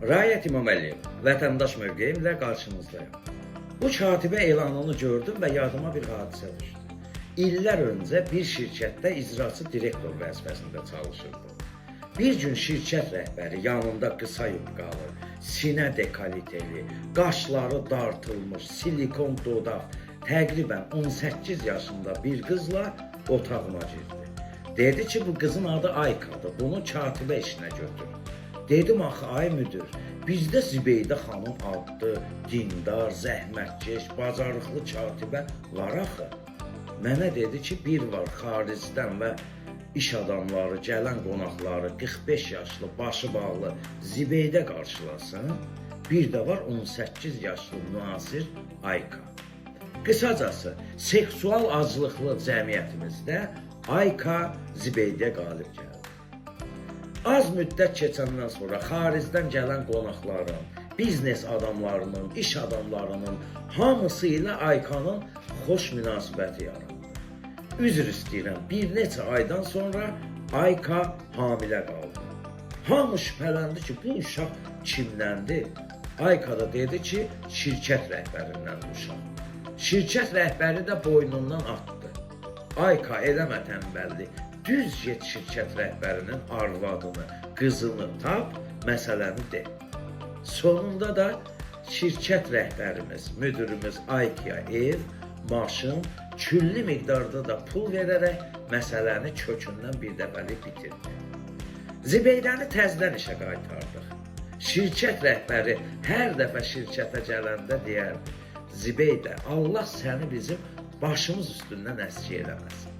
Rayət İmaməliyev, vətəndaş mövqeyimlə qarşınızdayım. Bu katibə elanını gördüm və yadıma bir hadisə düşdü. İllər öncə bir şirkətdə icraçı direktor vəzifəsində çalışırdım. Bir gün şirkət rəhbəri yanında qısa yubqalı, sinə dekolteli, qaşları dartılmış, silikon dodaq, təqribən 18 yaşında bir qızla otağıma girdi. Dedi ki, bu qızın adı Aykadır, bunu katibə işinə götür. Dedim axı ay müdür, bizdə Zibeydə xanım adlı, dindar, zəhmətkeş, bacarıqlı katibə var axı. Mənə dedi ki, bir var xaricdən və iş adamları, gələn qonaqları 45 yaşlı, başı bağlı Zibeydə qarşılasın, bir də var 18 yaşlı müasir Ayka. Qısacası, seksual aclıqlı cəmiyyətimizdə Ayka Zibeydə qalib gəldi. Az müddət keçəndən sonra xaricdən gələn qonaqların, biznes adamlarının, iş adamlarının hamısı ilə Aykanın xoş münasibəti yarandı. Üzr istəyirəm, bir neçə aydan sonra Ayka hamilə qaldı. Hamı şübhələndi ki, bu uşaq kimdəndir? Ayka da dedi ki, şirkət rəhbərindən uşaq. Şirkət rəhbəri də boynundan atdı. Ayka, eləmə tənbəllik. Düz get şirkət rəhbərinin arvadını, qızını tap, məsələni de. Sonunda da şirkət rəhbərimiz, müdürümüz Aykaya ev, maşın, külli miqdarda da pul verərək məsələni kökündən bir dəfəlik bitirdi. Zibeydəni təzədən işə qaytardıq. Şirkət rəhbəri hər dəfə şirkətə gələndə deyərdi: "Zibeydə, Allah səni bizim başımız üstündən əski eləməsin."